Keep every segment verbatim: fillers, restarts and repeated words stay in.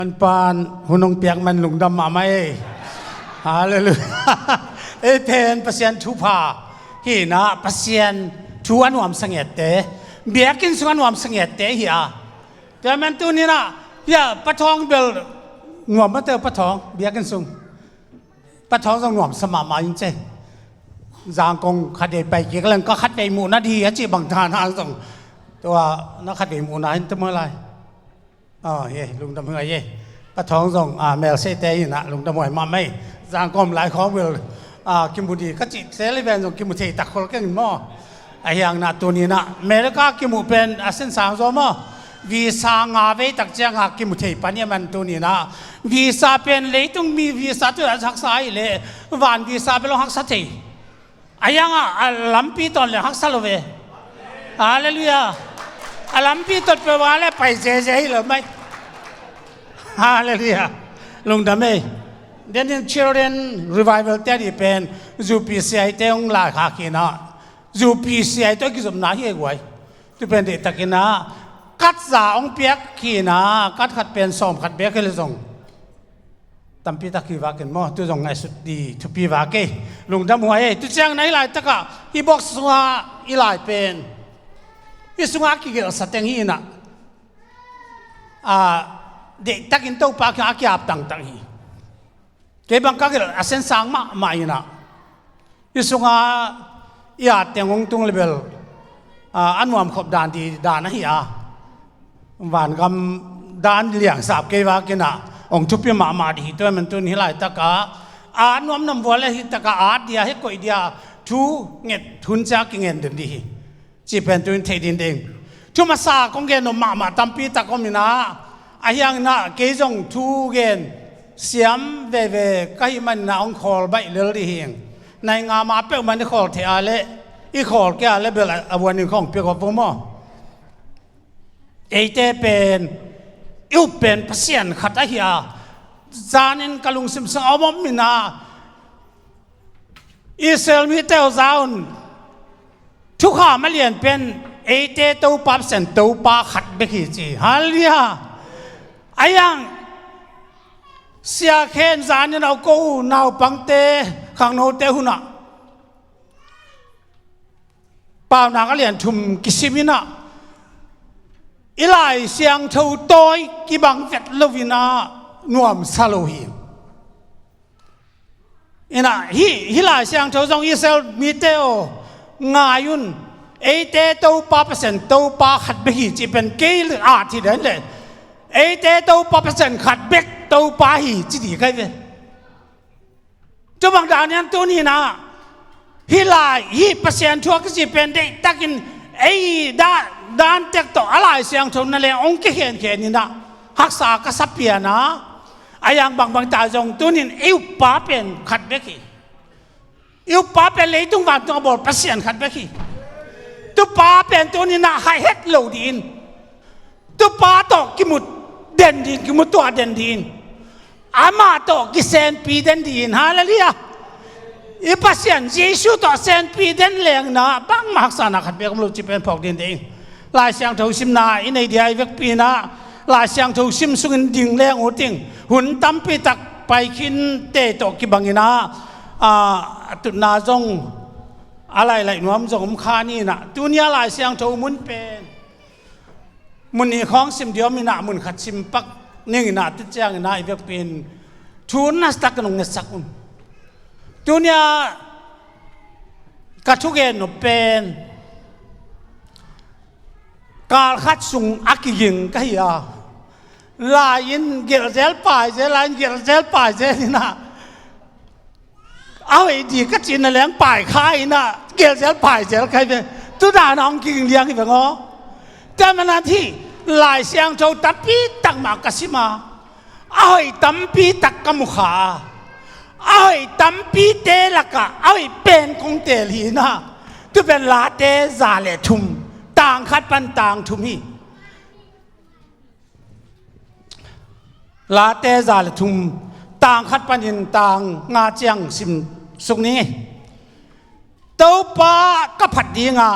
An pan hun hong piak man lungdam mahmah ei. Halleluiah. Ei pen Pasian thupha hi-in ah, Pasian thu a nuamsa ngette, biakinn sung a nuamsa ngette hi a. Tua man tuni-in ah, hia Pa Thawng bel nuam mah teh, Pa Thawng biakinn sung. Pa Thawng zong nuamsa mahmah in cei. Zangkong khatvei pai kik leng ka khatvei muhna di a cih bang ta na zong. Tua na khatvei muhna in ta maw lai. Aw, ye, lungdam huai ye. Pa Thawng zong, ah, mel seite in ah lungdam huai mahmah ei. Zangkong lai khawng bel, ah, kimu di ka cih tel hi ven zong kimu thei tak khol keng maw. Ahih hangin ah tuni-in ah America kimuh pen a sinsang zaw maw. Visa nga vei tak ciang ah kimu thei pan hi a, man tuni-in ah visa pen leitung mi visa tu a haksa ahih leh van visa bel hong haksa thei. Ahih hangin ah a lampi tawn leng haksa lo ve. Halleluiah. A lampi tawn peuh a leh pai zeze hi lo mai. Halleluiah. Lungdam ei. Then in Children Revival te a dih pen U P C I te hong laikhak hi-in ah, U P C I tawh kizopna hi ei guai. Tu pen deihtakin ah card za hong piak hi-in ah, card khat pen sawm khat bek hi leh zong tampi tak hi vak in maw, tu zong ngaihsut di thupi vak ei. Lungdam huai ei. Tu ciangin ah hih laitak ah hih box sungah hih lai pen, hih sungah kigelhsa teng hi-in ah, ah, deihtakin Topa kiangah a ki-ap tangtang hi. Kei bang ka gelh a sinsang mahmah in ah, hih sungah i at teng hong tung leh bel, ah, a nuamkhop dan di dan ahi a. Vangam dan liangsa kei vak in ah hong thupi mahmah di hi. Tua man tuni-in hih laitak ah at nuam nuam vua leh hih tak ah at dia, hih koih dia, thu nget hun ciang a kingen den di hi. Cih pen tu-in thei ding ding. Thu masa kong gen nop mahmah tampi tak om in ah, ahih hangin ah kei zong thu gen siam veve ka hih manin ah hong khawl baih lel ding hi. Nai nga ma peuhmah in i khawl thei a leh, i khawl kei a leh bel a, a vuan in khawng piak aw vo maw. Eite pen i up pen Pasian khat ahi a. Zanin ka lungsim sung a om om in ah, Israel mite aw, za un. Thukham a lian pen eite Topa Pasian Topa khat bek hi ci. Halleluiah. Ahih hang Sia Khen zanin a ko uh naupangte, khangnote hun ah Paunak a lian thum kisim in ah, i Lai Siangtho tawi kibang vet lo in ah nuamsa lo hi. In ah hih, hih Lai Siangtho zong Israel mite aw, ngai un. Eite Topa Pasian Topa khat bek hi cih pen kei at hi den leh, eite Topa Pasian khat bek Topa hi ci di kai ve. Tua bang dan in tuni-in ah hih lai, hih Pasian thu a kici pen deihtakin ei dan, dan tek tawh a Lai Siangtho na leng hong kikhenkhen in ah haksa ka sa pian a. Ahih hang bangbang ta zong tuni-in i uppa pen khat bek hi. I uppa pen leitung vantung a bawl Pasian khat bek hi. Tupa pen tuni-in ah hai het lo dih in. Tupa tawh kimu den dih in, kimu tuah den dih in. Amah tawh kisenpi den dih in. Halleluiah. I Pasian Jesu tawh senpi den leng in ah bangmah haksatna khat bek om lo cih pen phawk ding ding. Lai Siangtho simna i nei dia i vekpi in ah Lai Siangtho sim sungin ding leng uh ting. Hun tampi tak pai khin te tawh kibang in ah, ah, a tutna zong a lailaih nuam zong om kha ni in ah, tuni-a Lai Siangtho mun pen mun nih khawng sim dih om in ah, mun khat sim pak ning in ah, tu ciangin ah i vekpi in thu nasa takin hong ngetsak un. Tuni-a ka thugen nop pen kal khat sung a kiging ka hi a, lai-in gelhzel paizel, lai-in gelhzel paizel in ah, a hoih ding ka cihna leng paikha in ah gelhzel paizel ka hi ve. Tu dan a hong kiging liang hi veng aw. Tua manin hih Lai Siangtho tampi tak mah ka sim a, a hoih tampi tak ka mu kha a, a hoih tampite lakah a hoih pen kong teel hi in ah, tu pen Late za le thum, tang khat pan tang thum hi. Late za le thum, tang khat panin tang nga ciang sim suk ni. Topa ka phat ding a,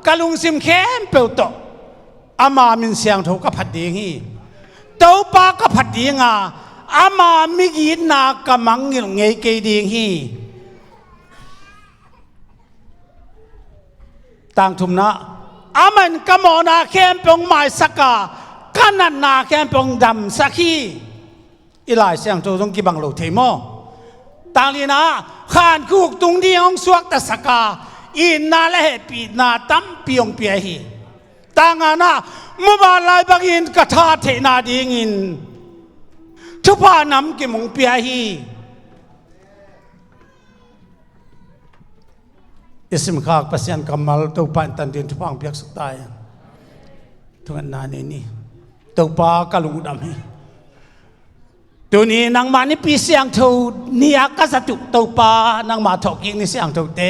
ka lungsim khempeuh tawh ama min siangtho ka phat ding hi. Topa ka phat dinga, ama migitna ka mangngilh ngei kei ding hi. Tang thumna, amah in ka mawhna khempeuh hong maisak a, ka natna khempeuh hong damsak hi. I Lai Siangtho zong kibang lo thei maw? Tang lina, khankhuk tung ding hong suaktasak a, itna le hehpihna tampi hong pia hi. Tang ngana, muban lai bangin ka tha theihna dingin thupha namkim hong pia hi. I simkhak Pasian kammal Topa in tan dingin thupha hong piaksak ta hen. Thungetna nei ni. Topa ka lungdam hi. Tuni nangmah Nipi Siangtho ni-a ka zat uh Topa, nangmah thawhkik ni siangthote,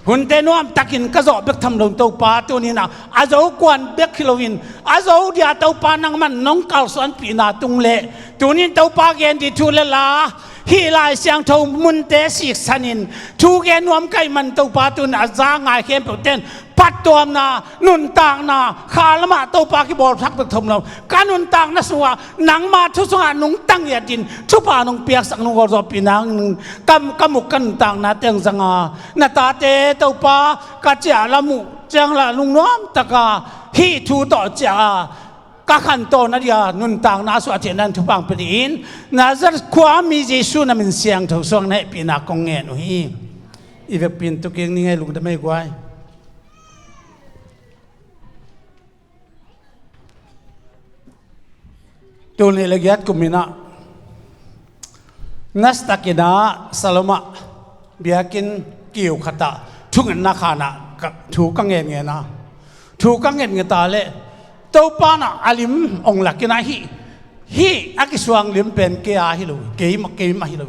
hunte nuamtakin ka zawh bek tham loin Topa, tuni-in ah a zo kuan bek hi loin, a zo dia Topa nangman nong kalsuanpihna tung leh, tuni-in Topa gen ding thu le la, hih Lai Siangtho munte siksanin thu gen nuam ka hih man Topa, tuni-in a za ngai khempeuhte in phattuamna, nuntakna, kha lamah Topa kibawlthak bek tham lo. Ka nuntakna sungah nangma thu sungah nungta ngiatin thupha nong piaksak, nong gualzawhpih nangin ka, ka muk ka nuntakna teng zanga, na tate Topa ka ciah lam uh ciang lah lungnuam taka hih thu tawh ciah a, ka khantohna dia nuntakna suah theihna in thupha hong pia dingin Nazareth khuami Jesuh na min siangtho suang na hehpihna kong ngen uh hi. I vekpi in tu kik ni ngei, lungdam ei guai. Tul nih le giat kum in ah, nasatakin ah Salom ah biakinn kiu khat ah thungetna khan ah ka, thu ka ngen ngen a, thu ka nget nget a leh Topa in ah a lim hong lak in ah, hih, hih a kisuang lim pen kei a hi lo, kei mah, kei mah hi lo.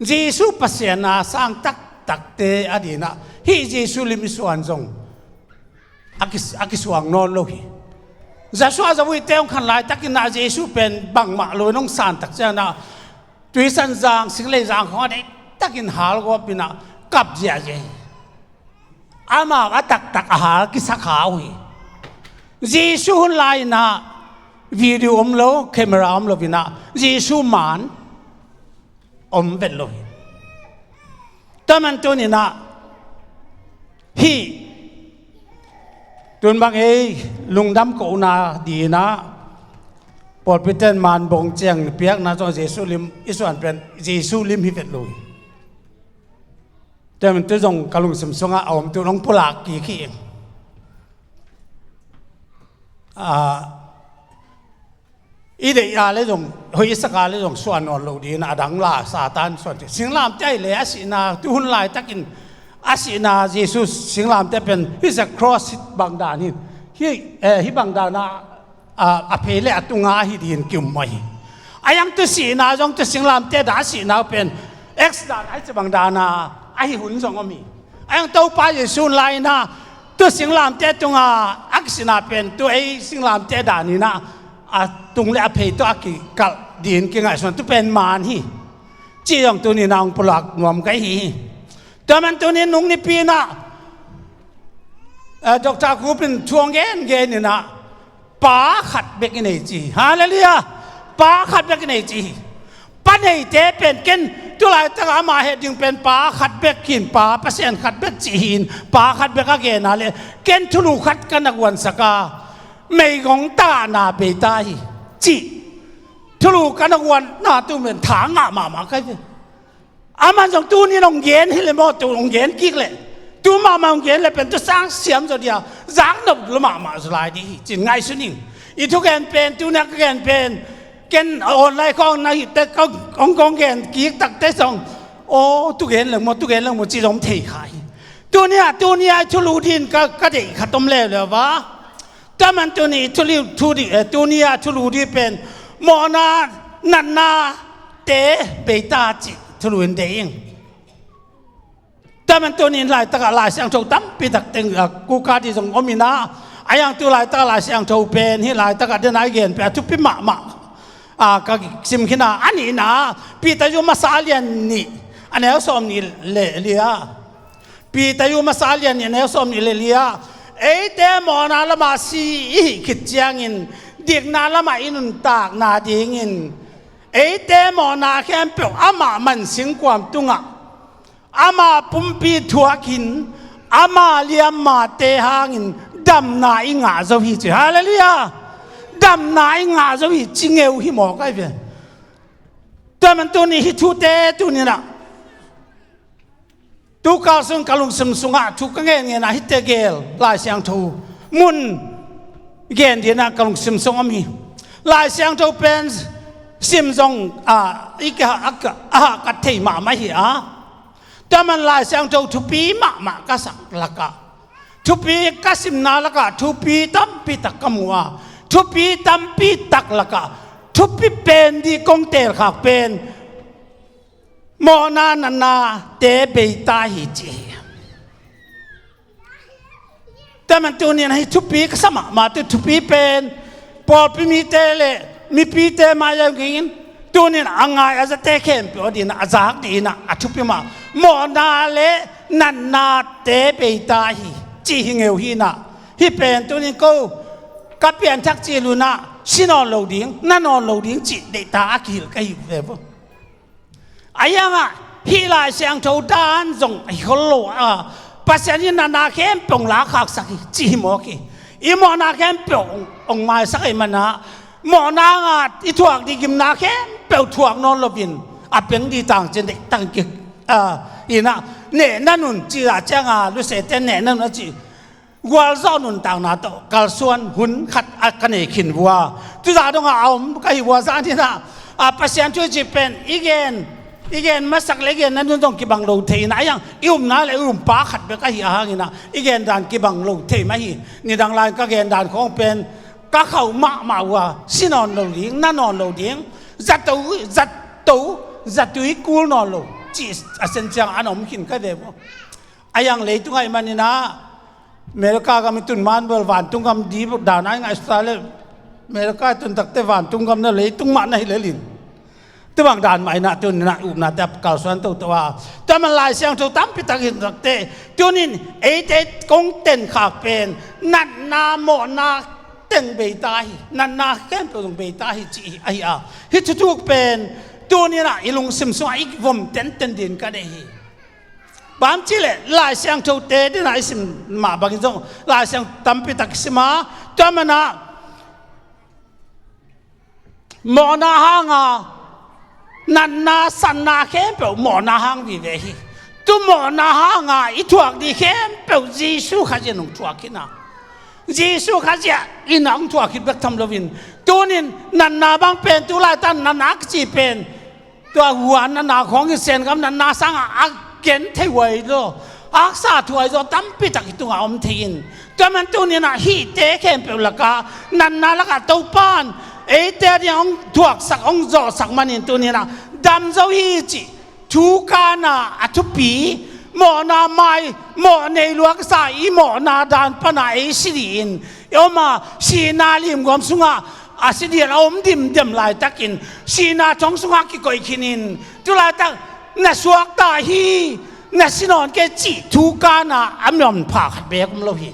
Jesuh Pasian a sang taktakte a ding ah hih Jesuh lim i suan zong a ki, a kisuang nawn lo hi. Joshua Zawite hong khan laitakin ah Jesuh pen bangmah lo in hong san tak ciangin ah tuisan zang, singlei zang khawng ah deihtakin halgawp in ah kap ziahziah hi. Amau a taktak a hal kisak kha uh hi. Jesuh hun lai-in ah video om lo, camera om lo in ah Jesuh maan om vet lo hi. Tua man tuni-in ah hih tun bang ei lungdam kohna dingin ah pawlpite in maan bawng ciang piakna zong Jesuh lim i suan pen Jesuh lim hi vet lo hi. Tua man tu zong ka lungsim sungah a om tu nong pulak kik hi. Ah, i deih a le zong, hoih i sak a le zong suan nawn lo dingin a dang la Satan suan ci. Singlamteh ah le a sihna, tu hun laitakin a sihna Jesuh singlamteh pen hih zah cross hih bang dan hi. Hih, eh, hih bang dan a, a, a phei le a tunga hi dingin ki-um mah hi. A yang tu sihna zong tu singlamteh dan a sihna pen X dan a hih ci bang dan a, a hih hun zong om hi. A yang Topa Jesuh lai-in ah tu singlamteh tunga a kisihna pen tu ei singlamteh dan in ah a tung le a phei tawh a kikalh dingin kingaihsun, tu pen maan hi. Ci zong tuni-in ah hong pulak nuam ka hi hi. Tua man tuni-in nung nipi-in ah, eh, Doctor Kup in thu hong gen gen in ah pa khat bek i nei ci hi. Hallelujah. Pa khat bek i nei ci hi. Pa neite pen ken tu laitak ama heh ding pen pa khat bek hi-in, pa Pasian khat bek ci hi-in, pa khat bek a gen a leh ken thulu khat ka na guansak a, meigong tana bei ta hi, cih thulu ka na guanna tu pen tha ngah mahmah ka hi ve. Aman zong tuni-in hong gen hi leh maw, tu hong gen kik leh, tu mahmah hong gen leh pen tu sang siam zaw dia, zak nop lua mahmah zaw lai ding hi ci-in ngaihsun ing. I thugen pen, tuni-a ka gen pen, ken online khawng na hih teh ka hong kong gen kik tak teh zong, aw, tu gen leng maw, tu gen leng maw ci zong thei kha hi. Tuni-a, tuni-a i thulu dingin ka, ka deih khat om leuleu a. Tua man tuni thu di, eh, tuni-a thulu ding pen mawhna, natnate bei ta cih thulu in deih ing. Tua man tuni-in laitakah Lai Siangtho tampi tak teng, ah, kuka ding zong om in ah, a yang tu laitakah Lai Siangtho pen hih laitakah den a i gen pen a thupi mahmah. Ah, ka sim khin a, a nihna, Peter yu masa a lian nih, a neu sawm nih le li ah. Peter yu masa a lian nih, a neu sawm nih le li ah, Eite mawhna lamah si i hih khit ciangin dikna lamah i nuntakna dingin eite mawhna khempeuh amah mansingkuan tungah ama pumpi thuakin ama liammate hangin damna i ngah zo hi ci. Halleluiah. Damna i ngah zo hi ci ngeu hi maw kai ve. Tua man tuni hih thute tuninah tu kal sung ka lungsim sungah thu ka ngen ngenah hihte gel Lai Siangtho mun gen dinah ka lungsim sung om hi. Lai Siangtho pen sim zong a i ka a ka a ka thei mahmah hi a. Tua man Lai Siangtho thupi mahmah ka sak lakah thupi ka simna lakah thupi tampi tak ka mu a, thupi tampi tak lakah thupi pen di kong telkhak pen mawhna natna te beita hi ci hi. Tua man tunin ahi thupi ka sa mahmah tu thupi pen pawlpi mite le mipite mai a ngingin tunin a ngai a zate khempeuh a dinah a zak dinah a thupi mah mawhna le natna te beita hi ci hi ngeu hinah hih pen tunin ko ka pianthak ci lunah si nawn lo ding na nawn lo ding ci deihta a kihilh ka hi ve vo. A hiangah hih Lai Siangtho dan zong a hi khol lo a Pasian in natna khempeuh hong lakkhaksak hi ci hi mawk hi. I mawhna khempeuh hong maisak ahih manah mawhna hanga i thuak di gimna khempeuh thuak nawn loin a peng di tangcin deihtak kik inah nehna nun ci ah cianga lusete nehna nun a ci gualzawh nuntakna tawh kalsuan hun khat a ka nei khin vua. Tuza dongah a om ka hi vua zaninah a Pasian thu i cih pen i gen i gen masak le i gen na nun zong kibang lo thei inah a hiang i umna le i umpa khat bek ahi a hanginah i gen dan kibang lo thei mah hi. Nidang lai ka gen dan khawng pen ka khauh mahmah vua si nawn lo ding na nawn lo ding zato zato zatui kul nawn lo cih a sen ciang an om khin ka ve vua. A hiang leitung ahih maninah America gam i tun man bel vantung gam di dana i ngaihsuta le America i tun takte vantung gam na leitung mah na hi lelin tubang dan mah inah tuninah upnate a kalsuan toto a tua man Lai Siangtho tampi tak hi takte tunin eite kong tenkhak pen natna mawhna teng beita hi natna khempeuh zong beita hi cih ahi a hih thuthuk pen tuninah i lungsim sungah i vom tenten din ka deih hi. Bang ci le Lai Siangthote dinah i sim mah bangin zong Lai Siang tampi tak i sim a tua manah mawhna hanga natna sanna khempeuh mawhna hang vive hi. Tu mawhna hanga i thuak di khempeuh Jesu Khazih in hong thuak hi na Jesu Khazih in hong thuak hi bek tham loin tunin natna bang pen tu laitan natna kici pen tua huan natna khawng hi sengam natna sangah a gen thei huai lo aksa thuai zaw tampi tak hi tungah om thei in tua man tuninah hihte khempeuh lakah natna lakah Topan eite ding hong thuaksak hong zawhsak manin tuninah dam zo hi cih thu kana a thupi mawhna mai mawh nei luaksa i mawhna dan pana ei si dih in i oma sihna limguam sungah a si dih a om dimdem laitakin sihna thong sungah kikoih khinin tu laitak na suakta hi na si nawn kei cih thu kana a manpha khat beek om lo hi.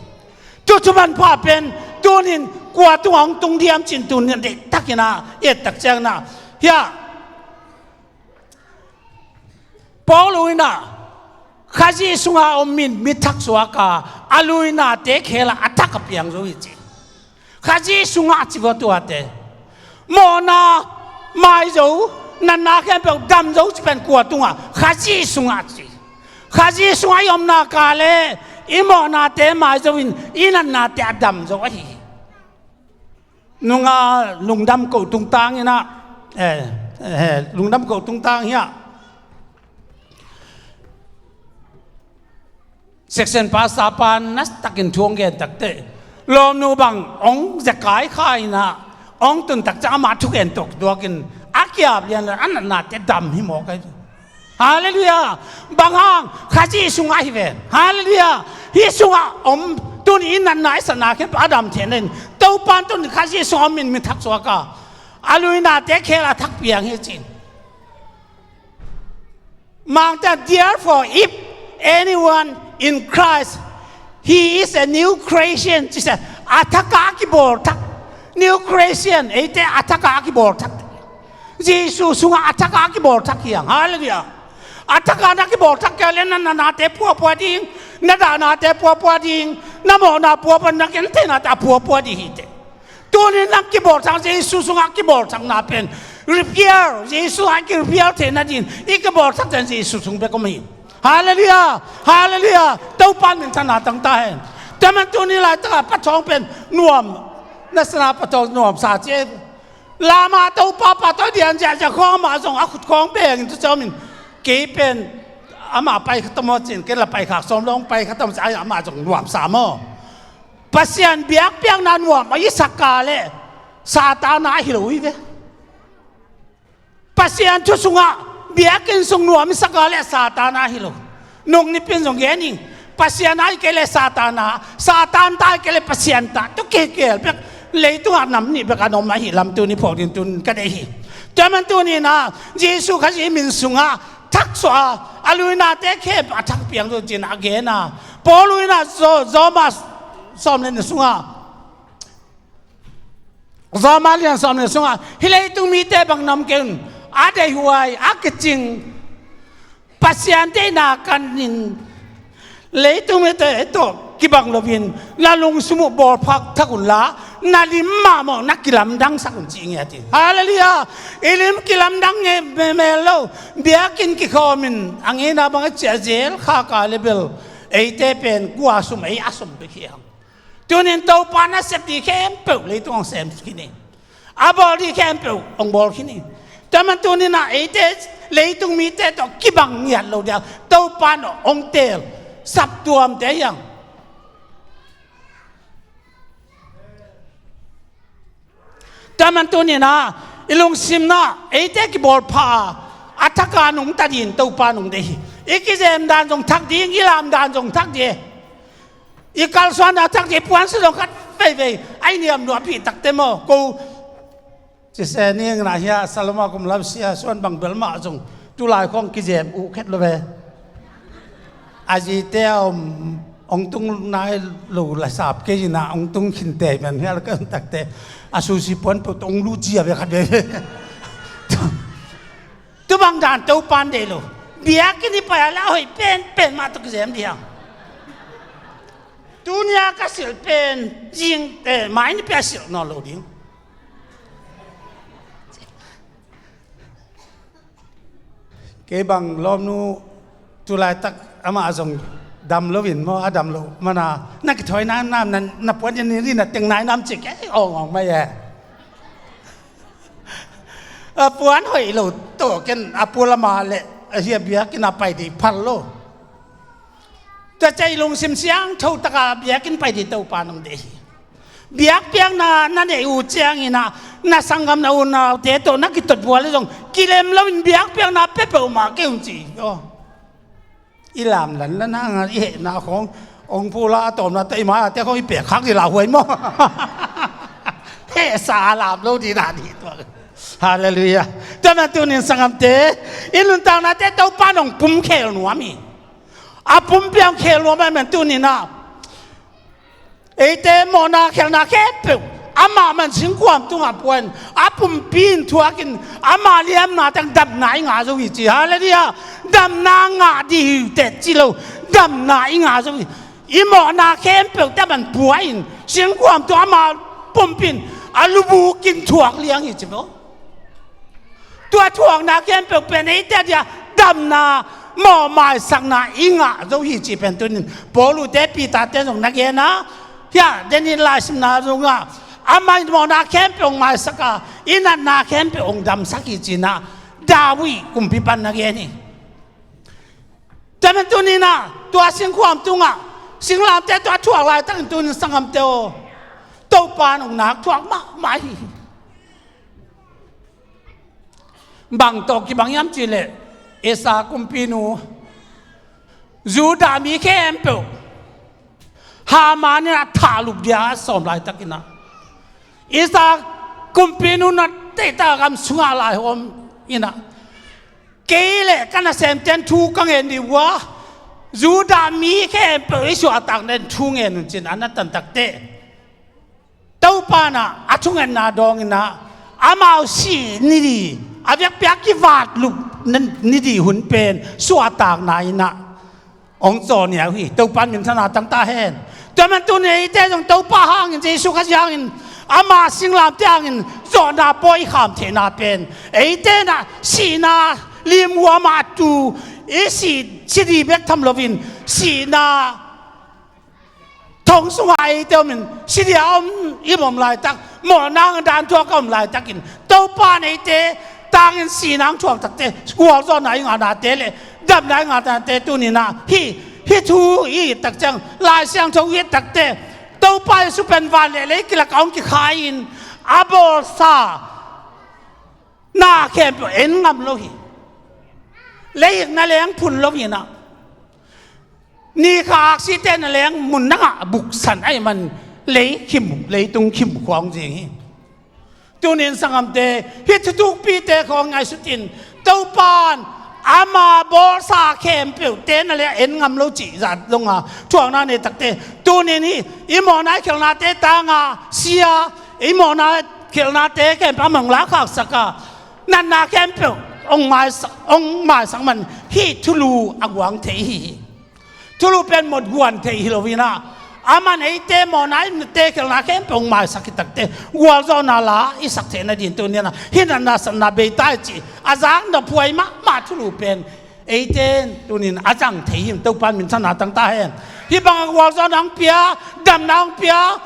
Tu thu manpha pen tunin kua tungah hong tung diam cin tunin deihtakinah i ettak ciangna hiah Paul uinah Khazih sunga om min mithak suaka a luinate khela a thak a piang zo hi ci. Khazih sungah ci vua tuate mawhna mai zo natna khempeuh dam zo ci pen kua tungah Khazih sungah ci. Khazih sungah i omna ka le i mawhnate mai zo in i natnate a dam zo ahi hi. Nunga lungdam ko tungtang inah eh, eh, lungdam ko tungtang hiah section pastor pa nastakin thu hong gen takte lawmnu bang hong zekai kha inah hong tun tak ciang amah thugen tokduakin a kiap lian a natnate dam hi maw kai. Halleluiah. Bang hang Khazih sungah hi ve. Halleluiah. Hih sungah om tuni i natna i satna khempeuh a dam theihna in Topan tuni Khazih sungah om min mithak suaka a luinate khela a thak piang hi cin. Mangte therefore if anyone in Christ He is a new creation, ci se, a thak a kibawl thak. New creation, eite a thak a kibawl thak. Jesu sungah a thak a kibawl thak hi hang. Halleluiah. A thak a na kibawl thak kei leh na, na nate puapua ding, na dahnate puapua ding, na mawhna puapua, na gentheihnate a puapua ding hi teh. Tuni na kibawl thak, Jesu sungah kibawl thakna pen repair, Jesu a ki repair theihna dingin i kibawl thak ten Jesu sung bek om hi. Halleluiah, halleluiah. Topa minthanna tang ta hen. Tua man tuni laitak a Pa Thawng pen nuam, na sana Pa Thawng nuam sa ci e. Lam a Topa Pa Thawng dian ziahziah khawng, amah zong a khut khawng bengin tu cawmin, kei pen amah pai kha ta maw ci-in, kei la pai khak sawm lo, pai kha ta maw ci-in, amah zong nuam sa maw. Pasian biakpiakna nuam a i sak a leh Satan a hi lo hi ve. Pasian thu sungah biakinn sung nuam i sak a leh Satan a hi lo. Nung nipi-in zong gen ing, Pasian a hi kei leh Satan a, Satan ta hi kei leh Pasian ta, tua kikal bek, leitungah nam nih bek a na om ahih lam tuni phawk ding tun ka deih hi. Tua man tuni-in ah Jesu Khazih min sungah thaksuah a, a luinate khempeuh a thak piang zo ci-in a gen a. Paul in ah Zo-, Roma sawm le nih sungah, Roma lian sawm le nih sungah, hih leitung mite bang na om kei un, a deihhuai, a kicing, Pasian deihna kanin, leitung mite tawh kibang loin na lungsim uh bawlphak thak unla, na lim mahmah na kilamdangsak un ci nge a ti. Halleluiah. I lim kilamdang nge mel lo. Biakinn kikhawmin a ngeina bang a ciah zel khak a leh bel, eite pen kua sum, ei a sum bek hi hang. Tunin Topa nasep ding khempeuh leitung hong sem khin hi. A bawl ding khempeuh hong bawl khin hi. Tua man tunin ah eite leitung mite tawh kibang ngiat lo ding a, Topa in hong teel saptuamte hi hang. Tua man tunin ah i lungsimna eite kibawl pha a, a thak a nungta dingin Topa in hong deih hi. I kizem dan zong thak ding, i lam dan zong thak ding, i kalsuan dan thak ding, i puansilh zong khat veivei a i niam nuahpih takte maw. Ko ci se ning na hia, Saloma kum lam sia suan bang bel mah zong tulai khawng kizem uh khet lo ve. A zite a om, hong tung nai lo la sap kei in ah hong tung khin tei man hial ka takte, a susi puan peuh tawh hong lut zia ve khat ve. Tu bang dan Topa in deih lo. Biakinn i pai a leh a hoih penpen mah tawh kizem ding hang. Tuni a ka silh pen zing, eh, mai ni pia silh nawn lo ding. Kei bang lawmnu tulaitak amah zong dam loin maw, a dam loh man a, na kithawi nam nam, na, na puan in ri na teng nai nam ci kei awng awng mai e. A puan hoih lo tawh ken a pualam a leh a hia biakinn a pai ding phal lo. Tua ciang i lungsim siangtho taka biakinn pai ding Topa in hong deih hi. Biakpiakna na neih uh ciangin ah na sanggam, na unaute tawh na kitot bual leh zong kilem loin biakpiakna pia peuhmah kei un ci hi. Aw. I lamlanlan hang a i hehna khawng hong pula a tawpna tawh i mai-ate khawng i pek khak ding lauhuai maw? Hehsa a lam lo ding dan hi tua. Halleluiah. Tua man tunin sanggamte, i nuntaknate Topa in hong pumkhel nuam hi. A pumpi hong khel nuam ahih man tunin ah eite mawhna khelhna khempeuh amah man singkhuam tungah pua in, a pumpi in thuakin, ama liamna teng damna i ngah zo hi ci. Halleluiah. Damna ngah ding hi teh ci lo, damna i ngah zo hi. I mawhna khempeuh teh man pua in, singkhuam tungah ama pumpi in a lubukin thuak liang hi ci maw. Tua thuakna khempeuh pen eite a dia damna, mawh maisakna i ngah zo hi cih pen tunin Paul-te, Peter-te zong na gen a, hia, denin laisimna zong a, amah in mawhna khempeuh hong maisak a, i natna khempeuh hong damsak hi ci-in ah David kumpipa in na gen hi. Tua man tunin ah tua singkhuam tungah singlamteh tua a thuak laitakin tunin sanggamte aw, Topa in hong nak thuak mahmah hi. Bang tawh kibang hiam cih leh, Esther kumpinu, Judah mi khempeuh Haman in a thahlup dia a sawm laitakin ah, Esther kumpinu in a teitah gam sungah laihawm in ah, kei leh ka nasemte'n thu ka ngen ding uh a, Judah mi khempeuh i suahtakna in thu ngen un ci-in a na tan takteh, Topa in ah a thungetna dawng in ah amau si ni di, a biakpiak kivat lup ni di hun pen suahtakna in ah hong zawh niau hi. Topa in minthanna tang ta hen. Tua man tuni eite zong Topa hangin, Jesu Khazih hangin, ama singlamteh hangin zawhna pawi i kham theihna pen, eite in ah sihna limhuam ah tu i si, si di bek tham loin, sihna thong sungah eite om in, si di a om i om laitak, mawhna hang dan thuak a om laitakin, Topa in eite tangin sihna hang thuak takteh, gualzawhna i ngahnate le damna i ngahnate tuni in ah hih, hih thu i it tak ciang, Lai Siangtho i it takteh, Topa Jesu pen van le lei kilak ah hong kikhai-in a bawlsa na khempeuh en ngam lo hi. Lei hikna leng phun lo hi in ah, ni kha aksite na leng mun dangah buksan ahih man lei khim, leitung khim khawng zing hi. Tuni in sanggamte, hih thuthukpite khawng ngaihsut in, Topa in ama bawlsa khempeuhte na le en ngam lo cih zah dong a thuakna nei takteh, tuni in hih i mawhna i khialhnate tang a si a, i mawhna khialhnate khempeuh amah hong lakhaksak a, natna khempeuh hong maisak, hong maisak man hih thulu a guang thei hi hi. Thulu pen mawk guan thei hi lo in ah, aman eite mawhna i khialhna khempeuh hong maisak hi takteh, gualzawhna la i sak theihna dingin tuni in ah hih natna satna bei ta hi ci a zaknop huai mahmah thulu pen eite in tuni in a zang thei hi. Topa in minthanna tang ta hen. Hih bang a gualzawhna hong pia, damna hong pia,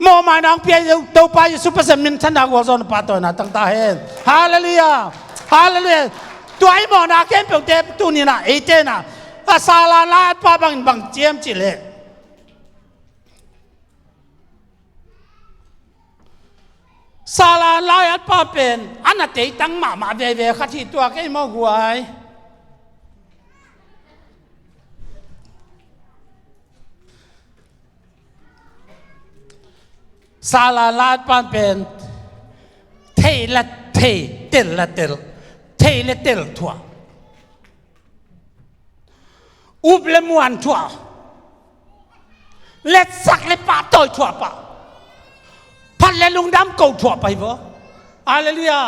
mawhmaina hong pia Topa Jesu Pasian minthanna, gualzawhna, pahtawina tang ta hen. Halleluiah. Halleluiah. Tua i mawhna khempeuhte tuni in ah eite in ah a Sala lai-atpa bangin bang ci hiam cih leh, Sala lai-atpa pen a na teitang mahmah veve khat hi. Tua kei maw guai? Sala lai-atpa pen thei la thei, tel la tel, thei le tel thuah, up le muan thuah, letsak le pahtawi thuah pah, phat le lungdam ko thuah pah hi vaw. Halleluiah.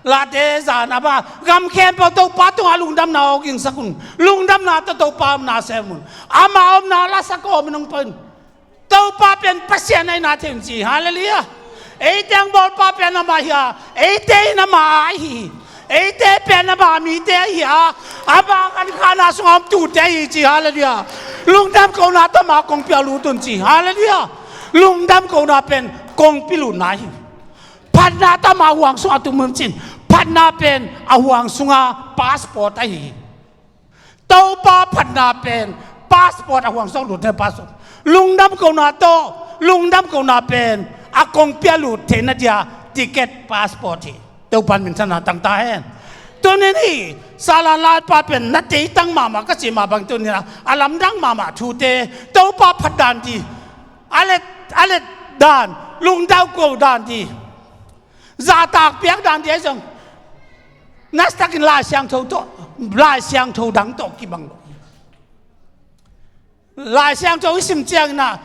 Late zan a ba, gam khempeuh Topa tungah lungdamna aw gingsak un. Lungdamna tawh Topa omna sem un. Ama omna lasak aw, minung pen Topa pen Pasian ahihna thei un ci. Halleluiah. Eite hong bawlpa pen amah hi a, eite in amah ahi hi. Eite pen amah mite ahi a, amah kan khahna sungah om tute ahi ci. Halleluiah. Lungdam kohna tawh amah kongpi ah lut un ci. Halleluiah. Lungdam kohna pen kongpi lutna hi. Phatna tawh amah huang sungah tum un ci. Phatna pen a huang sungah passport ahi hi. Topa phatna pen passport, a huang sungah lut theihna passport. Lungdam kohna tawh, lungdam kohna pen a kongpi ah lut theihna dia ticket, passport hi. Topa in minthanna tang ta hen. Tuni in hih Sala lai-atpa pen na teitang mahmah ka cih mah bang tuni in ah a lamdang mahmah thute, Topa phat dan di, a let, a let dan, lungdam ko dan di, zahtak piak dan di ahi zong, nasatakin Lai Siangtho tawh, Lai Siangtho dang tawh kibang lo. Lai Siangtho i sim ciangin ah,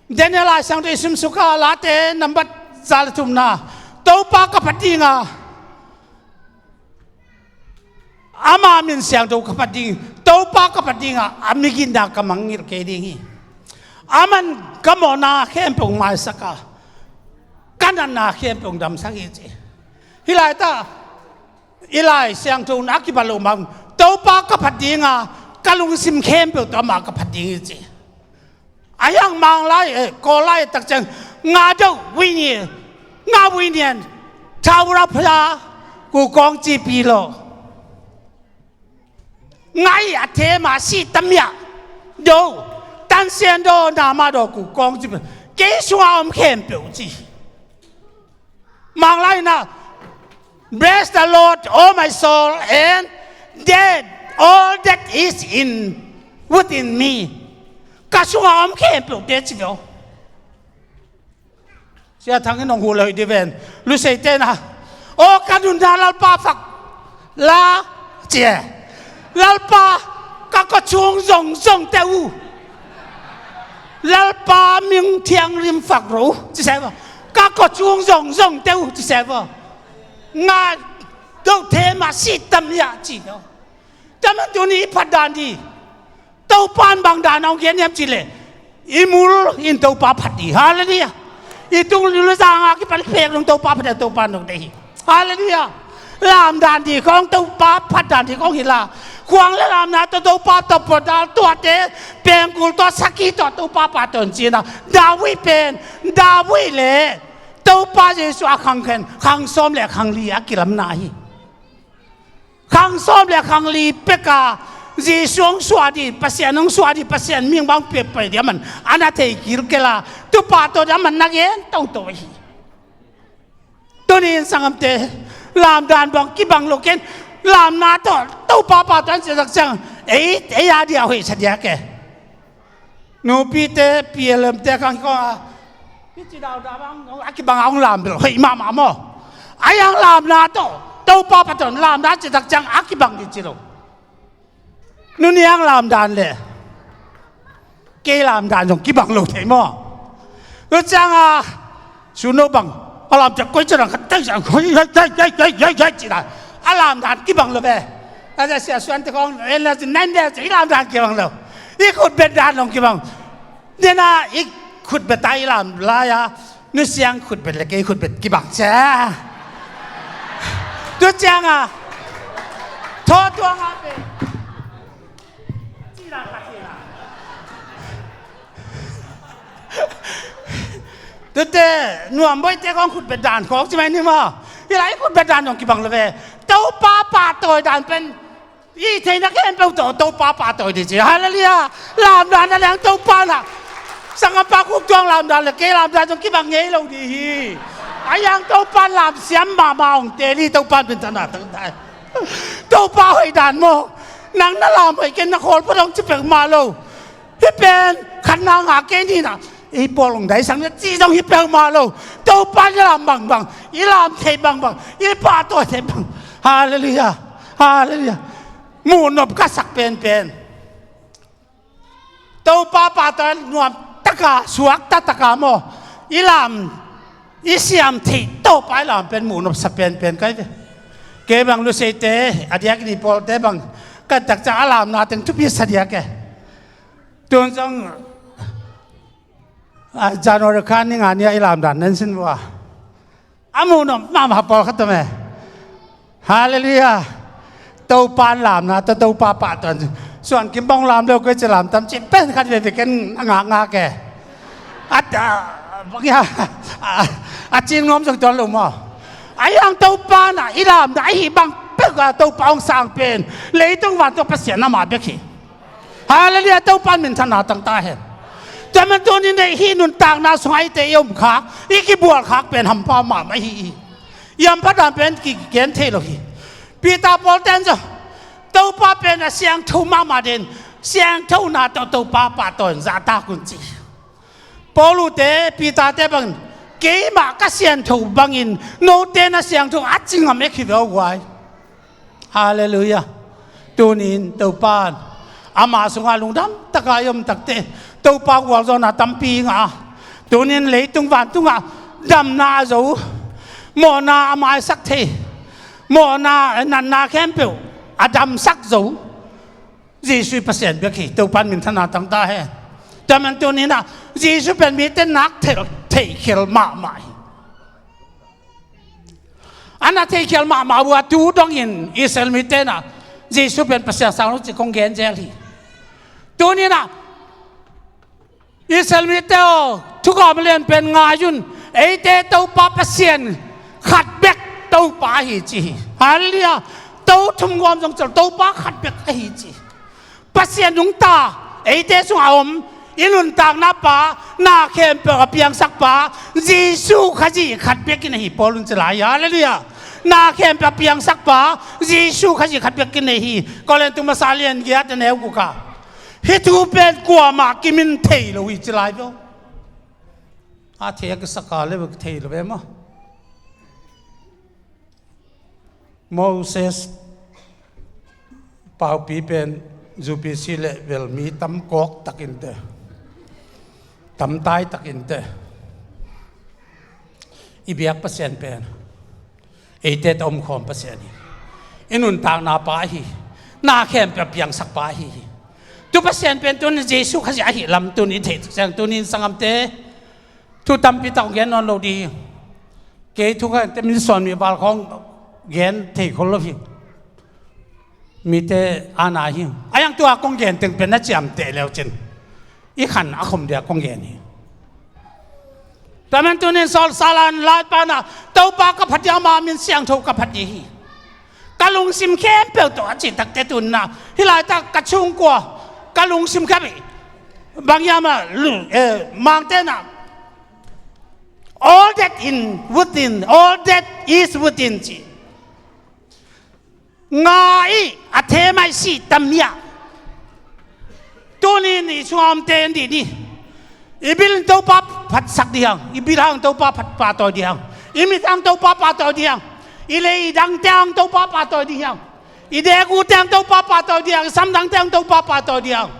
Daniel Lai Siangtho i sim suk a, Late nambat za le thumna, Topa ka phat ding a, ama min siangtho ka phat ding, Topa ka phat ding a, a migitna ka mangngilh kei ding hi. Aman ka mawhna khempeuh maisak a, ka natna khempeuh damsak hi ci. Hih laitak i Lai Siangtho in a kibat loh mah un, Topa ka phat ding a, ka lungsim khempeuh tawh amah ka phat ding hi ci. Ahi hang Manglai, eh, Kawllai tak ciang, nga do wini, nga winian, chaura phaya, ku kong ci pi lo. Ngai a thema si tamia do, tansian do, nama do, ku kong ci pi. Kei sungah om khempeuh ci. Manglai in ah, "Bless the Lord, oh my soul, and that all that is in within me." Ka sungah om khempeuhte ci veu. Sia Thang in hong huh leh hoih di ven. Luseite in ah, "Aw ka nunna Lalpa phak la," ci e. Lalpa, Ka kawchung zongzong te uh, Lalpa min thianghlim phak ro uh, ci se vaw. Ka kawchung zongzong te uh, ci se vaw. Nga do the ma si tam ya ci do. Taman tuni phat dan di. Topa in bang dan hong gen hiam cih leh, i mul in Topa phat hi. Halleluiah. I tung luluzang a kipan pek dong Topa phat, Topa in dong dei hi. Halleluiah. Lamdan di khong Topa phat dan di khong hi la, khuang le lamna tawh Topa tawh pawt dal tuate, pengkul tawh sakhi tawh Topa pahtawi cihna. David pen, David le Topa Jesu a khang khen, khang sawm le khang li a kilamna hi. Khang sawm le khang li peka Jesu hong suah di, Pasian hong suah di, Pasian ming bang pek pai di a man a na thei kilkel a, tupa tawh di a man na gen toto hi. Tuni in sangamte, lamdan bang kibang lo ken, lamna tawh Topa pahtawi an ciatak ciang, ei, ei a dia hoih sa dia ke. Nupite, P L M te khang kong a, hih ci dauda bang a kibang a hong lam bel hoih mahmah maw. A yang lamna tawh Topa pahtawi lamna ciatak ciang a kibang di ci lo. Nuniang lamdan le kei lamdan zong kibang lo thei maw. Tua ciang a, Suno bang a lam ciang koi ciang khat tai ciang, hoi, hoi, hoi, cih dan a lamdan kibang lo ve. A sia suante kong en la cin nan de cin i lamdan kibang lo. I khutbet dan long kibang. Nena i khutbet a i lam lai a, nusiang khutbet le kei khutbet kibang cia. Tua ciang a, tho tuang a pe. Tute, nuam boite kong khutbet dan khawng ci mai ni maw. Hi lai khutbet dan dong kibang lo ve. Topa pahtawi dan pen i theihna khempeuh tawh Topa pahtawi di ci. Halleluiah. Lamdan a leng Topa na. Sangapa khuk tuang lamdan le kei lamdan dong kibang ngei lo di hi. A yang Topa lamsiam mahmah hong te li Topa min thana tang tai. Topa hoih dan maw. Nang na lam hoih ken na khawl pha dong ci pek mah lo. Hih pen khatna ngah kei ni na, ei pawl hong daisang na cih zong hi peuhmah lo. Topa i lam bangbang, i lam theih bangbang, i pahtawi theih bang. Halleluiah. Halleluiah. Muhnop ka sak penpen. Topa pahtawi nuam taka, suak ta taka maw. I lam, i siam theih Topa i lam pen muhnop sa penpen kai ve. Kei bang Luseite a diak ni pawlte bang kan takca a lamna teng thupi sa diak e. Tun zong, ah, January kha ni nga ni a i lamdan nan sin vua. A muhnop mahmah pawlkhat om e. Halleluiah. Topa lamna tawh Topa pahtawi. Suan Kim bang lam lo koi ci lam tam ci pen khat veve ken a ngakngak e. A, a, a, a cing nuam zong tuan lo maw. A yang Topa na i lamna a hih bang pek a Topa hong sang pen leitung vantung Pasian amah bek hi. Halleluiah, Topa min thana tang ta hen. Tua man tuni nei hih nuntakna sung a i te i om khak, i kibual khak pen hampha mahmah hi. I hampha dan pen kigen thei lo hi. Peter Paul ten zo. Topa pen a siangtho mahmah den, siangthona tawh Topa pahtawi zahtak un ci. Paul te, Peter te bangin, keimah ka siangtho bangin, note na siangtho a ci ngam ek hi ve aw guai. Halleluiah. Tunin Topa in ama sungah lungdam taka i om takte Topa gualzawhna tampi ngah a, tunin leitung vantungah damna a zo, mawhna a maisak thei, mawhna natna khempeuh a damsak zo Jesuh i Pasian bek hi. Topa in min thana tang ta hen. Tua man tuninah Jesuh pen mite nak theih, theihkhial mahmah hi. A na theihkhial mahmah uh a tu dongin Israel mite na Jesuh pen Pasian sang lo ci kong gen zel hi. Tuninah Israel mite aw, thugam lian pen ngai un. Eite Topa Pasian khat bek Topa ahi ci hi. Halleluiah. To thum gawm zong cel Topa khat bek ahi ci. Pasian nungta eite sungah a om, i nuntakna pa, na khempeuh a piangsak pa Jesuh Khazih khat bek in ahi Paul in ci lai. Halleluiah. Na khempeuh a piangsak pa Jesuh Khazih khat bek in ahi. Korintu masa lian giat a neu guk ah hih thu pen kuamah kimin thei lo hi ci lai bia. A thei a kisaka le bek thei lo ve maw. Moses paupi pen Zu P C le bel mi tam kawk takin te, tam tai takin te, i biak Pasian pen eite tawh omkhawm Pasian hi. I nuntakna pa hi. Na khempeuh a piangsak pa hi. Tu Pasian pen tuni Jesu Khazih ahi lam tuni i theih tuk ciang tuni in sanggamte thu tampi tak gen nawn lo ding hi. Kei thu kha te min sawn mi val khawng gen thei khol lo hi. Mite ana hi. A yang tua kong gen teng pen na ciamteh leu cin i khan a khom dia kong gen hi. Tua man tunin Saul salan laipa na Topa ka phat hi, ama min siangtho ka phat hi. Ka lungsim khempeuh tawh a cih takte tuni na hih laitak ka chungkua ka lungsim khempeuh bang hiam a lu- eh, mangte na all that in within, all that is within ci. Nga i a themai si tam hiah. Tunin i sungawmte en dih ni. I bil in Topa phatsak dih hang, i bil hang Topa phat pahtawi dih hang, i mit hang Topa pahtawi dih hang, i lei i dangte hang Topa pahtawi dih hang, i dekute hang Topa pahtawi dih hang, i samdangte hang Topa pahtawi dih hang.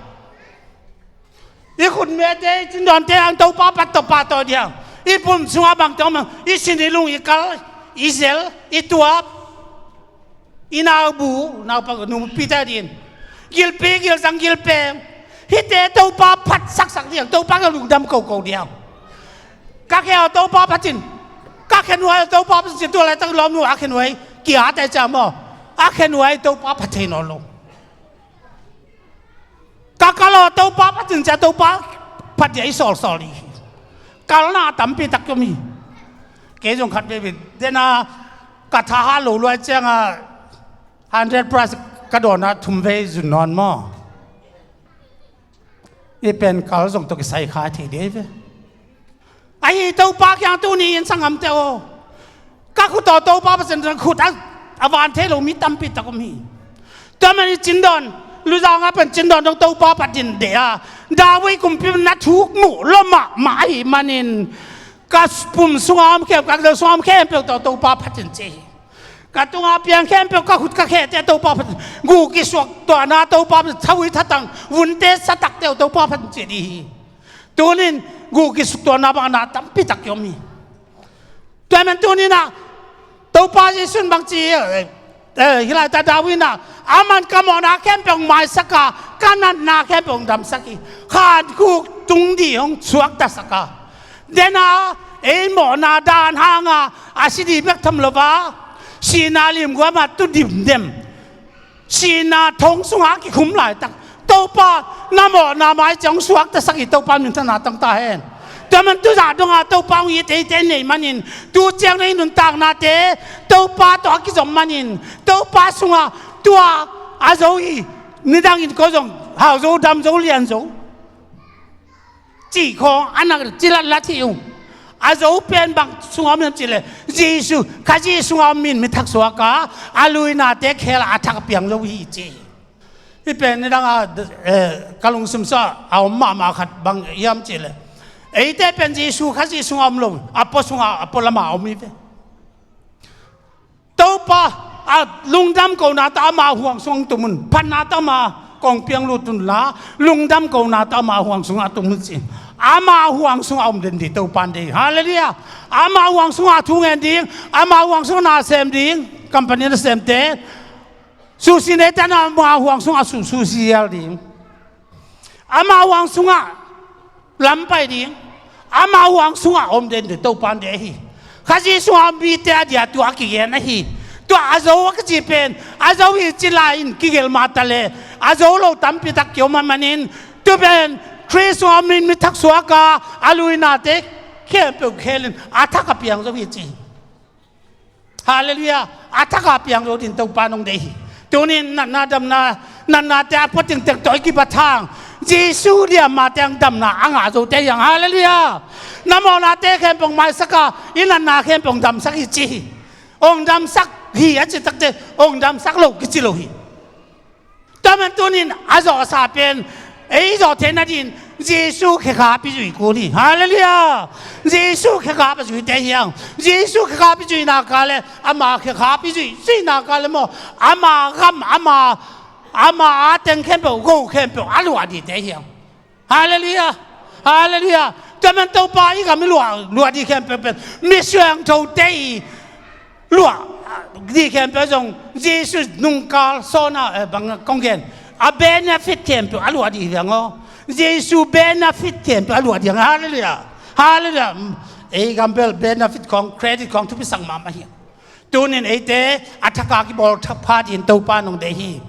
I khutmete i cindawnte hang Topa phat tawh pahtawi dih hang. I pum sungah bangte om hang, i sin i lung i kal, i zel i tuap, i naubu naupa numpi te din gilpi gilzang gilpeng hihte Topa phat saksak dih hang, Topa ka lungdam koko dih hang. Ka khe aw Topa phat in, ka khe nuai aw Topa phat in ci, tua laitak lawmnu a khe nuai kia te ca maw, a khe nuai Topa phat thei nawn lo. Ka kal aw Topa phat in cia Topa phat dia i sawlsawl hi. Kalna tampi tak om hi. Kei zong khat veve dena ka thaha lo luai cianga hundred plus ka dawna thum vei zun nawn maw? I pen kal zong tawh kisai kha thei dei ve. Ahi Topa kiang tuni in sanggamte aw, ka khut aw Topa phat in, khut a, a van thei lo mi tampi tak om hi. Tua man i cindawn, luzanga pen cindawn dong Topa phat in deh a, David kumpi na thuk muh lo mahmah ahi manin ka pum sunga om khempeuh, ka kidal sunga om khempeuh tawh Topa phat in ci hi. Ka tunga piang khempeuh, ka khut ka khete Topa phat in, guh kisuak tuahna Topa phat in, thawi thatang vunte satakte uh Topa phat in ci dih hi. Tunin guh kisuk tuahna bang na tampi tak i om hi. Tua man tunin ah Topa Jesu in bang ci, eh, eh, hih laitak David in ah, aman ka mawhna khempeuh hong maisak a, ka natna khempeuh hong damsak hi. Khankhuk tung dih hong suaktasak a, dena ei mawhna dan hanga a si dih bek tham lo a, sihna limguam a tu dimdem, sihna thong sungah a kikhum laitak Topa na mawhna mai ciang hong suaktasak hi. Topa minthanna tang ta hen. Tua man tuzah donga Topa hong it eite i neih manin tu ciang na i nuntaknate Topa tawh a kizom manin Topa sungah tua a zo hi. Nidangin ko zong hau zo, dam zo, lian zo cih khawng a nak cilatlat hi ung. A zo pen bang sungah om hiam cihleh Jesu, Khazih sungah om in mi thak suak a, a luinate khel a thak a piang zo hi ci hi. Hih pen nidang a, eh, ka lungsim sungah a om mahmah khat bang hiam cihleh eite pen Jesu Khazih sungah om lo, a pua sungah, a pua lamah om hi ve. Topa a lungdam kona tawh ama huang sung tung un, phatna tawh ama kong piang lut unla, lungdam kona tawh ama huang sungah tung un ci. Ama huang sungah om den dih Topa in dei. Halleluiah. Ama huang sungah thu ngen ding, ama huang sungah na sem ding, company na semte, susi neite na ama huang sungah su, susi hial ding. Ama huang sungah lam pai ding, ama huang sungah om den dih Topa in dei hi. Khazih sungah om mite a dia tua a kigen ahi. Tua a zo a kici pen a zo hi ci lai in kigel mah taleh a zo lo tampi tak kiom a manin tu pen Khrist sungah om in mi thak suak a, a luinate khempeuh khel in a thak a piang zo hi ci hi. Halleluiah. A thak a piang zo ding Topa in hong dei hi. Tunin natna damna, natnate a pua tengteng tawh i kibat hang Jesu liam mah teng damna a ngah zote hi hang. Halleluiah. Na mawhnate khempeuh hong maisak a, i natna khempeuh hong damsak hi ci hi. Hong damsak hi a ci takte hong damsak lo kici lo hi. Tua man tunin a zawhsa pen ei zawh theih nadin Jesu khekhap i zuih kul hi. Halleluiah. Jesu khekhap a zuihte hi hang. Jesu khekhap i zuih nak leh ama khekhap i zuih, zuih nak leh maw, ama gam, ama, ama a teng khempeuh, go khempeuh a luah dihte hi hang. Halleluiah. Halleluiah. Tua man Topa i gam i luah, luah dih khempeuh pen mi siangthote luah dih khempeuh zong Jesu nungkal sawna, eh, bang kong gen, a benefit khempeuh a luah dih hi hang aw. Jesu benefit khempeuh a luah dih hang. Halleluiah. Halleluiah. Ei gam bel benefit khong, credit khong thupi sang mahmah hi. Tunin eite a thak a kibawl thak pha dingin Topa nong deih hi.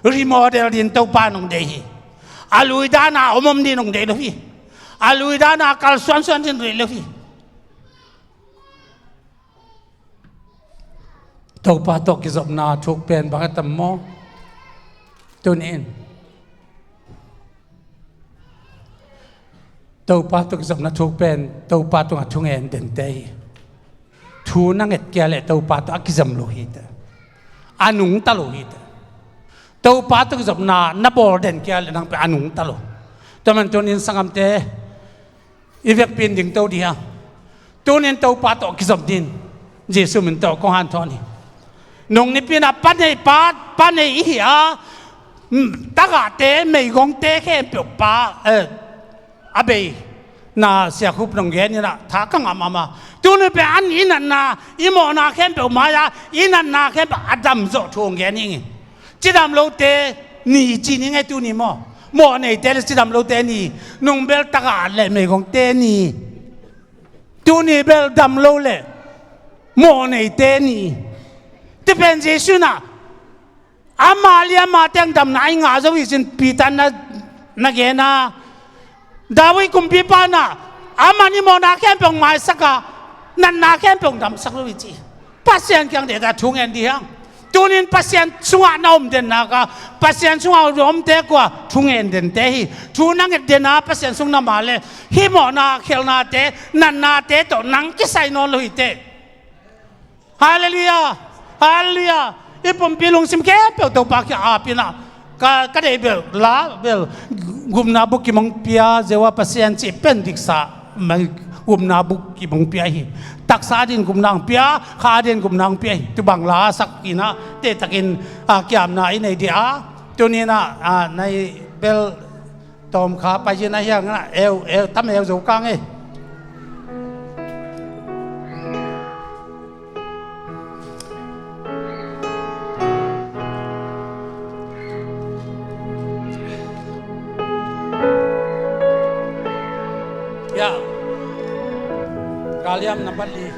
Remodel dingin Topa nong deih hi. A lui dan a om om dingin nong deih lo hi. A lui dan a kalsuansuan dingin deih lo hi. Topa tawh kizopna thuk pen bang a tam maw? Tunin Topa tawh kizopna thuk pen Topa tungah thungen dente hi. Thu na nget kei leh Topa tawh a kizom lo hi teh. A nungta lo hi teh. Topa tawh kizopna na bawl den kei leh nang pen a nungta lo. Tua man tunin sanggamte, i vekpi in dingto dih hang. Tunin Topa tawh kizom dingin Jesu min tawh kong hanthawn hi. Nung nipi in ah pa nei, pa, pa nei i hi a, mm, tagahte, meigongte khempeuh pa, eh, a bei na Sia Khup nong gen in ah tha ka ngah mahmah. Tuni pen an i natna, i mawhna khempeuh mai-a i natna khempeuh a damzawh thu hong gen hi ing. Cidam lote ni ci ni ngei tuni maw? Mawh neite le cidam lote ni, nung bel tagah le meigongte ni. Tuni bel dam lo le mawh neite ni. Tua pen Jesu in ah ama liama teng damna a i ngah zo hi cin Peter na, na gen a. David kumpipa in ah aman i mawhna khempeuh maisak a, natna khempeuh damsak lo hi ci. Pasian kiang deihtak thu ngen dih hang. Tunin Pasian sungah na om den nak a, Pasian sungah omte kua thu ngen dente hi. Thu na nget den a Pasian sung na om leh hih mawhna, khelhnate, natnate tawh nang kisai nawn lo hi teh. Halleluiah. Halleluiah. I pumpi lungsim khempeuh Topa kiang ap in ah, ka, ka deih bel la bel gupna buk kimong pia ziau a Pasian cih pen diksa mai, gupna buk kimong pia hi. Taksa dingin gupna hong pia, kha dingin gupna hong pia hi. Tua bang la sak in ah, tehtakin, ah, kiamna i nei dih a. Tunin ah, ah, nai bel tawm kha pai hi na hiang na, eu, eu, tam eu zo kang e. Ya. Galiam nambat li.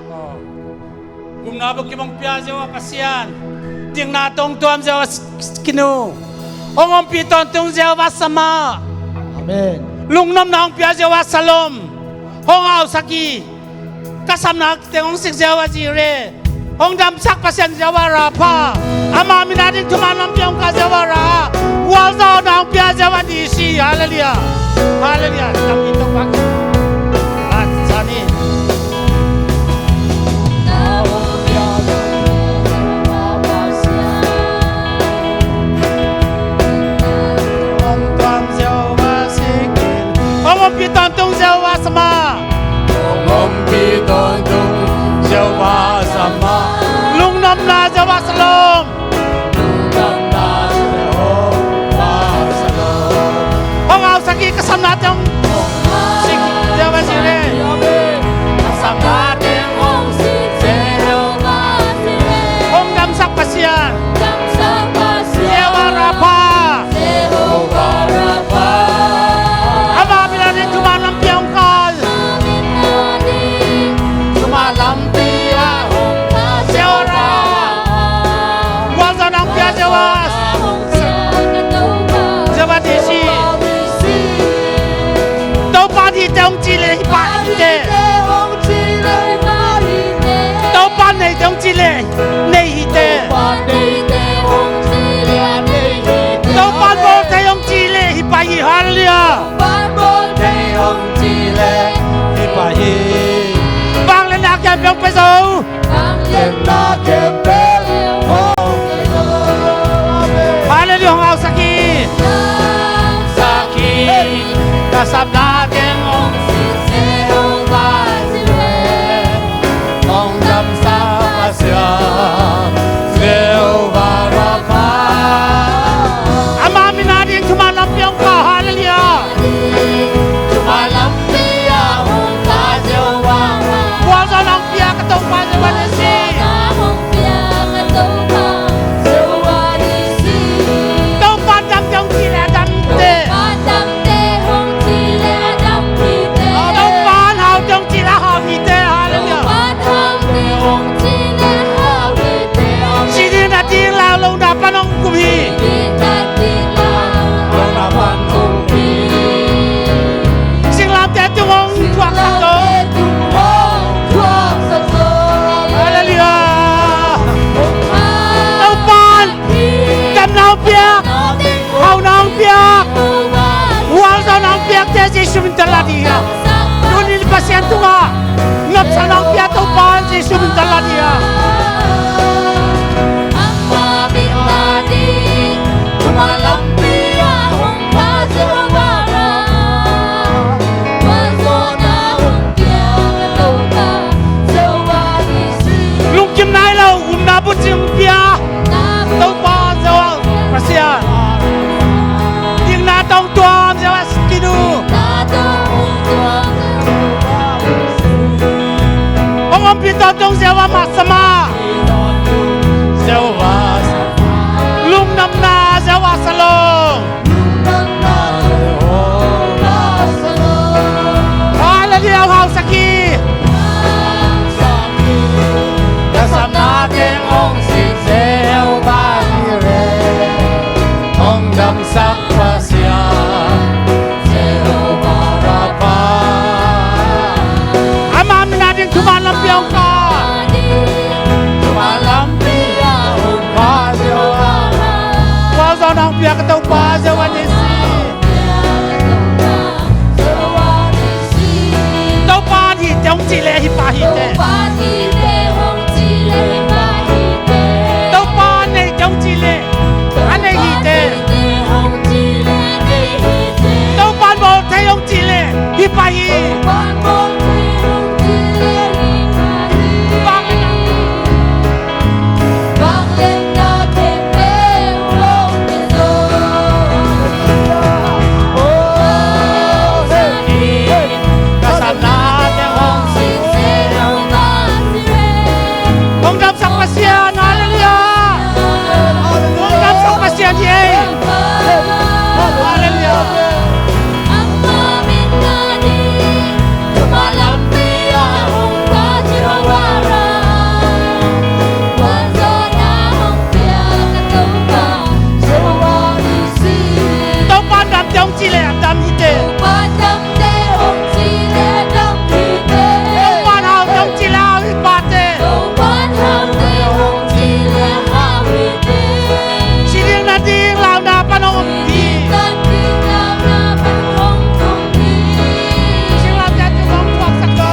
Oh. Gupna buk kimong pia ziau a Pasian, dikna tawh hong tuam ziau a Kinu, hong ompih tawntung ziau a Sama. Amen. Lungnopna hong pia ziau a Salom, hong hausak hi. Ka sapna teng hong sik ziau a Jire, hong damsak Pasian ziau a Rapha, ama min a ding thuman lampi hong kah ziau a Ra, gualzawhna hong pia ziau a Nisi. Halleluiah. Halleluiah. Lam i Topa kiang. Amen. Hong ompih tawntung ziau a Sama. Hong ompih tawntung ziau a Sama. Lungnopna ziau a Salom. Lungnopna ziau a Salom. Hong hausak hi, ka sapna teng hong sik ziau a Jire. Ka sapna teng hong sik ziau a Jire. Hong damsak Pasian. Damsak Pasian. Jehovah Rapha. Jehovah Rapha. Ama min a ding thuman lampi hong kah Jehovah Rapha. Gualzawhna hong pia Jehovah. Jehovah Nisi. Topa in hihte hong cih leh hih pa hi teh. Topa in neite hong cih leh nei hi teh. Topa in bawl thei hong cih leh hih pa hi. Halleluiah. Vangliatna khempeuh hong pia zo. Halleluiah, hong hausak hi. Ka sapna teng hong sik ziau a Jire. Hong damsak Pasian. ding hi hang. Tuni-in Pasian tungah nopsakna hong pia Topa in Jesu min tawh la ding hi hang. Lungkim nai lo upna buncin hong pia Topa Jehovah Pasian, dikna tawh hong tuam Jehovah Tsidiknu, hong ompih tawntung Jehovah Mah Samah, lungnopna Jehovah Shalom. Hallelujah, hong hausak hi. Ka sapna teng hong sin Jehovah Jireh, hong damsak Pasian Jehovah Rapha. Ama min a ding thuman lampi ah hong kah, thuman lampi ah hong kah Jehovah. Gualzawhna hong pia ka Topa Jehovah Nissi. Topa in hi teh hong cih leh hi pah hi teh. Topa in nei teh hong cih leh a nei hi teh. Topa in bawl thei hong cih leh hi pah hi. Hong damsak Pasian, hallelujah. Hong damsak Pasian hi ei. Hallelujah. Topa in dam teh hong cih leh a dam hi teh. Topa in hau teh hong cih leh hau hi pah teh. Si ding na ding launa pan hong om hi. Singlamteh tung hong thuaksak lo.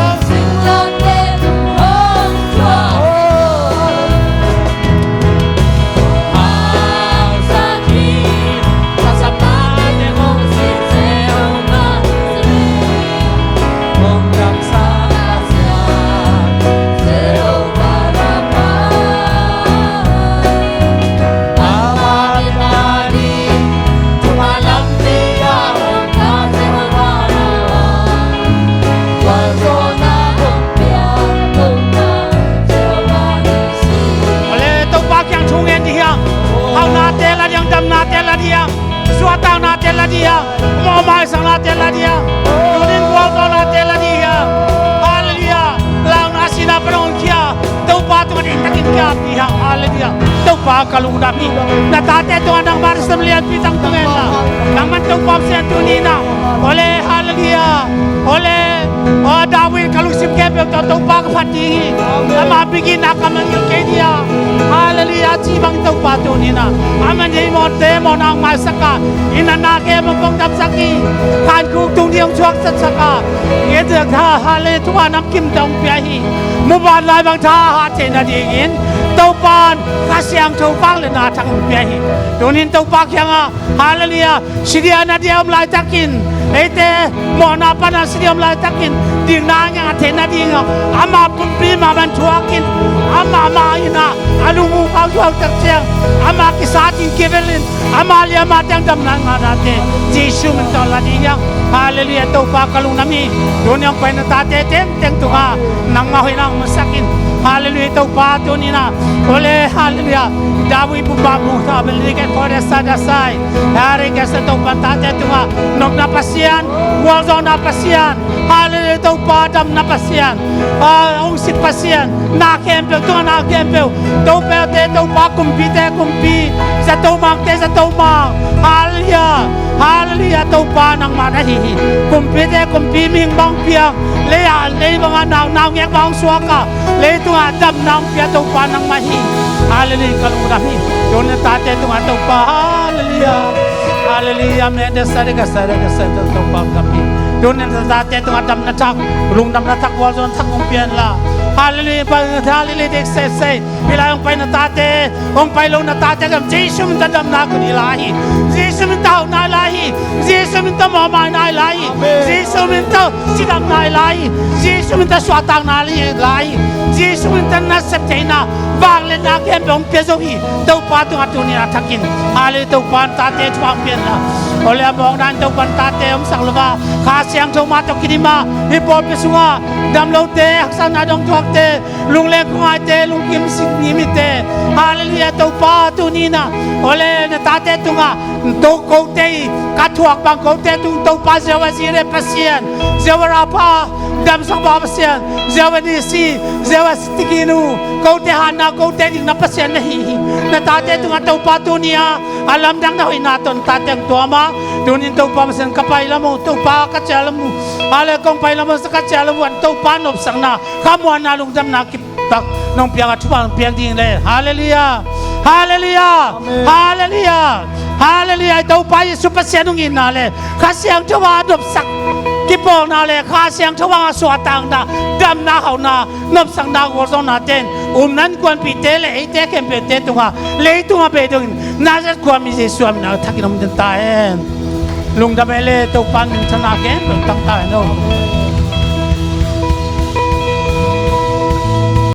Ole, Topa kiang thu ngen ding hi hang. Haunate la ding hang, damnate la ding hang, suahtaknate la ding hang, mawhmaisaknate la ding hang, tunin gualzawhnate la ding hang. Hallelujah. Launa sihna pan hong khia Topa tungah ding takin kiapih hang. Hallelujah. Topa ka lungdam hi. Na tate tungah nangmah thasin lianpi tangtung hen la, nangman Topa Pasian tuni-in ah, ole, hallelujah. Ole, aw, David in ka lungsim khempeuh tawh Topa ka phat ding hi. Ama bek in a ka mangngilh kei ding a. Hallelujah, cih bang Topa tuni-in ah, a man hi mawhte mawhna hong maisak a, i natna khempeuh hong damsak hi. Khankhuk tung ding hong thuaksak a, i et ziak tha, hallelujah, thunga namkim tawh hong pia hi. Muban lai bang thahat theih nadingin Topa in Kha Siangtho vangliatna thak hong pia hi. Tunin Topa kiangah, hallelujah, si ding a na ding a om laitakin, eite mawhna pana si ding a om laitakin, dikna a ngiang a theih nading a, ama pumpi mahmah in thuakin, amah mah in ah, a lungmuang zuautak ciang, ama kisa ding kivel in, ama liama teng damna ngahnate Jesu min tawh la ding hi hang. Hallelujah, Topa ka lungdam hi. Tuni hong pai na tate tengteng tungah nangmah hoihna hong masak in. Hallelujah, Topa tuni-in ah, ole, hallelujah. David bung bang bung thum, a bel nih khat, kua dasa dasa, hallelujah, Topa tate tungah nopna Pasian, gualzawhna Pasian, hallelujah, Topa damna Pasian, a hong sik Pasian, na khempeuh tungah na khempeuh, Topa te Topa, kumpite kumpi, zato mangte zato mang, hallelujah, hallelujah, Topa nangmah na hi hi. Kumpite kumpi, mihing bang piang, lei ah lei bangah nau, naungek bang hong suak a, leitungah damna hong pia Topa nangmah hi. Hallelujah, ka lungdam hi. Tuni na tate tungah Topa, hallelujah. Hallelujah, amen. Dek sa, dek sa, dek sa, dek sa, Topa ka pi. Tunin na tate tungah damna thak, lungdamna thak, gualzawhna thak hong pia in la. Hallelujah, pa, hallelujah, dek sa, sa. Pi lai hong pai na tate, hong pai lo na tate kam, Jesu min tawh damna ko ni lai hi. Jesu min tawh hauhna lai hi. Jesu min tawh mawhmaina lai hi. Amen. Jesu min tawh cidamna lai hi. Jesu min tawh suahtakna lai hi. Jesu min tawh nasep theihna, vangliatna khempeuh hong pia zo hi. Topa tungah tuni a thakin, hallelujah, Topa in tate thupha hong pia in la. Awle a mawkna in Topa in tate omsak lo a, Kha Siangtho mah tawh kidim a, hih pawlpi sungah damlote, haksatna dong thuakte, lungleng khuangaite, lungkim sik ngimte, hallelujah, Topa tuni in a, awle na tate tungah, to kote i ka thuak bang kote tung Topa Jehovah Jireh Pasian, Jehovah Rapha, damsakpa Pasian, Jehovah Nissi, Jehovah Tsidkenu, kote hatna, kote dikna Pasian na hi hi. Na tate tungah Topa tuni a, a lamdang na hoihna tawh na tate hong tuam a, tunin Topa Pasian ka pai lam uh, Topa ka ciah lam uh, ale kong pai lam uh, ka ciah lam uh, an Topa nopsakna, khamuanna, lungdamna kipak nong piak a, thupha nong piak ding le. Hallelujah. Hallelujah. Amen. Hallelujah. Hallelujah. Topa Jesu Pasian hong itna le Kha Siangtho a nopsak kipawlna le Kha Siangtho a suahtakna, damna, hauhna, nopsakna, gualzawhna ten um nan kuanpihte le eite khempeuhte tungah, leitungah bei dongin Nazareth khuami Jesu a min a thakin om den ta hen. Lungdam e le, Topa in minthanna khempeuh tang ta hen aw.